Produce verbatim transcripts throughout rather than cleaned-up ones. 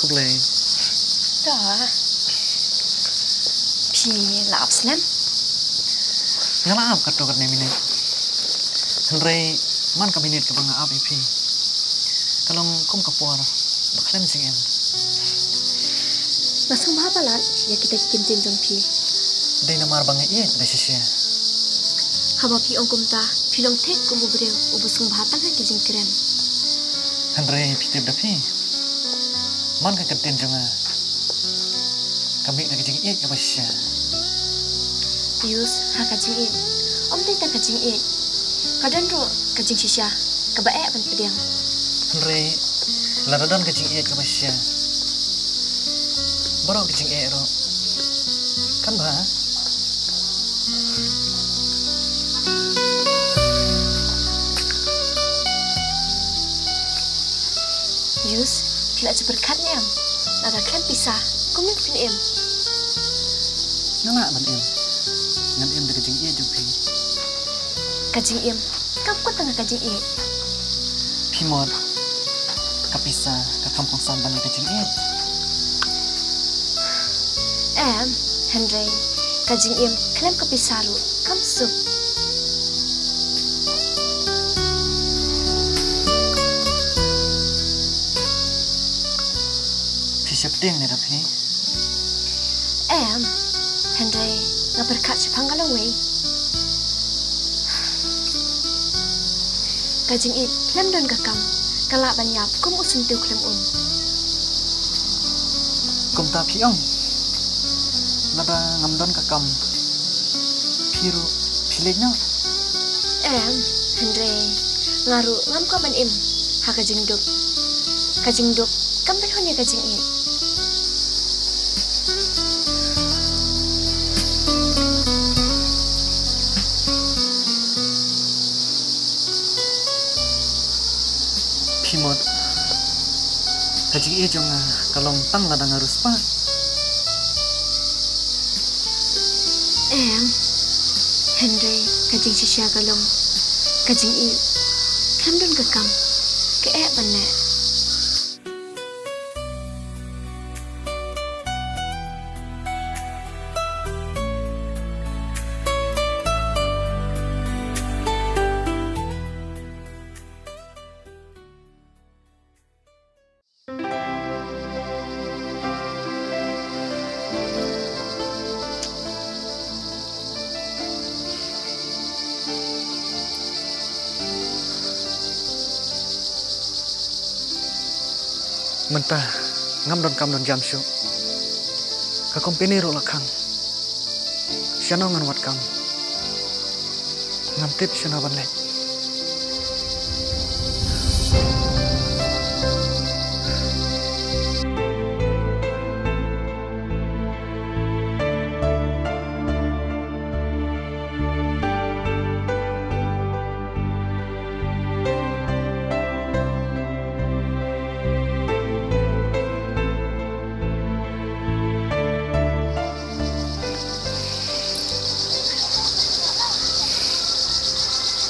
Blei. To. Phi la ap slem? Nga la ap katto katne minit. Hynrei man ka minit kaba nga ap ïa phi ka long kum ka por ba khlem jingim. Nga sngewbha palat ïa kita ki kyntien jong phi. Dei namar ba nga ïeit da shisha. Haba phi ong kumta, phi long thik kum u briew uba sngewbha tang ha ki jingkren. Hynrei phi tip da phi, man ka kyntien jong nga ka mih na ka jingïeit kaba shisha. Pius, ha ka jingïeit, ym dei tang ka jingïeit, ka don ruh ka jingshisha kaba eh ban pdiang. Hynrei lada don ka jingïeit kaba shisha, baroh ka jingeh ruh kan bha. Yus, phi la ju pyrkhat ne em? Lada khlem pisa, kumno phin im? Nga lah ban im. Ngan im da ka jingïeit jong phi. Ka jingim kam kut tang ka jingïeit. Phi mut ka pisa ka kham kongsan ban ïa ka jingïeit? Em, hynrei ka jingim khlem ka pisa ruh kam suk. Phi sheptieng ne da phi? Em, hynrei nga pyrkhat shaphang ka lawei. Ka jingïeit khlem don ka kam ka lah ban ïap kum u syntiew khlem um. Kumta phi ong, lada ngam don ka kam, phi ruh phi leit noh. Em, hynrei nga ruh ngam kwah ban im ha ka jingduk. Ka jingduk kam pynhun ïa ka jingïeit. Phi mut ka jingïeit jong nga ka long tang lada nga riewspah? Em, hynrei ka jingshisha ka long ka jingïeit khlem don ka kam ka eh ban leh. Mynta ngam don kam don jam shuh. Ka company ruh la khang. Shano ngan wad kam? Ngam tip shano ban leit.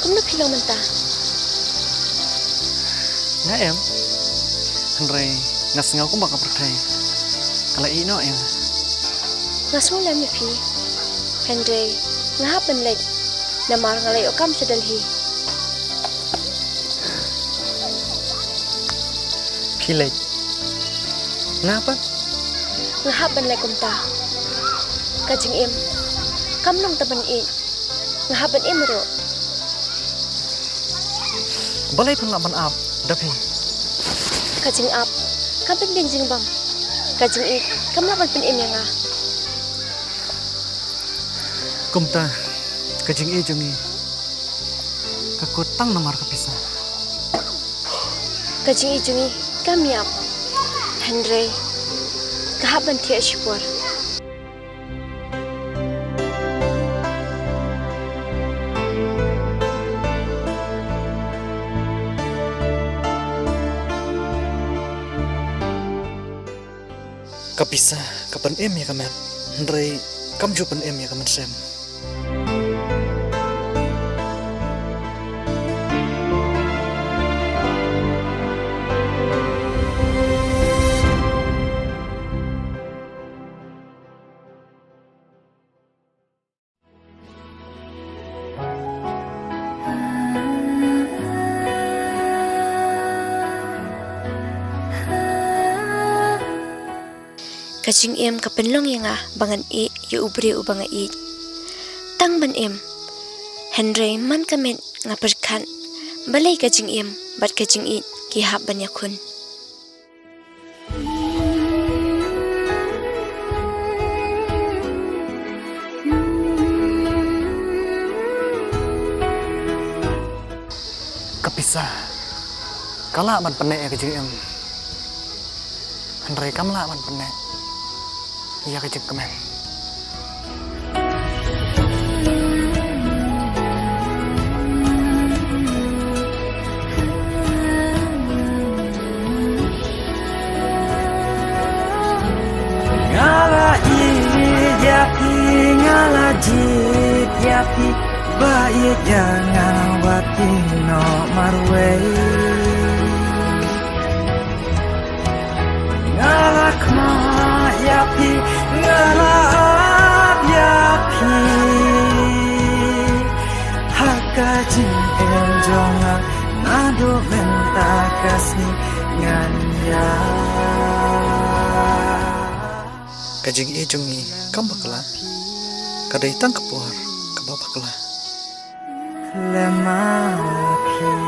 Kumno phi long mynta? Nga em, hynrei nga sngew kumba ka pyrthei ka la ïeh noh ïa nga. Nga sngew lem ïa phi, hynrei nga hap ban leit namar nga la ïoh kam sha Delhi. Phi leit? Nga pat? Nga hap ban leit kumta. Ka jingim kam long tang ban ïeit, nga hap ban im ruh. Balei phin lah ban ap da phi? Ka jingap kam pynbiang jingbam. Ka jingïeit kam lah ban pynim ïa nga. Kumta ka jingïeit jong ngi ka kut tang namar ka pisa. Ka jingïeit jong ngi kam ïap, hynrei ka hap ban thiah shipor. Ka pisa ka pynim ïa ka met, hynrei kam ju pynim ïa ka mynsiem. Ka jingim ka pynlong ïa nga ba ngan ïeh ïa u briew uba nga ïeit. Tang ban im. Hynrei man ka miet nga pyrkhat balei ka jingim bad ka jingïeit ki hap ban ïakhun. Ka pisa ka lah ban pynneh ïa ka jingim, hynrei kam lah ban pynneh ïa ka jingkmen. Nga la ïeit ïa phi, nga la jied ïa phi, ba ïeit ïa nga wat ïehnoh marwei. Nga la khmih ïa phi, nga la ap ïa phi. Ha ka jingim jong nga naduh mynta ka sngi ngan ïa. Ka jingïeit jong ngi kam bakla, ka dei tang ka por kaba bakla. Khlem ma phi.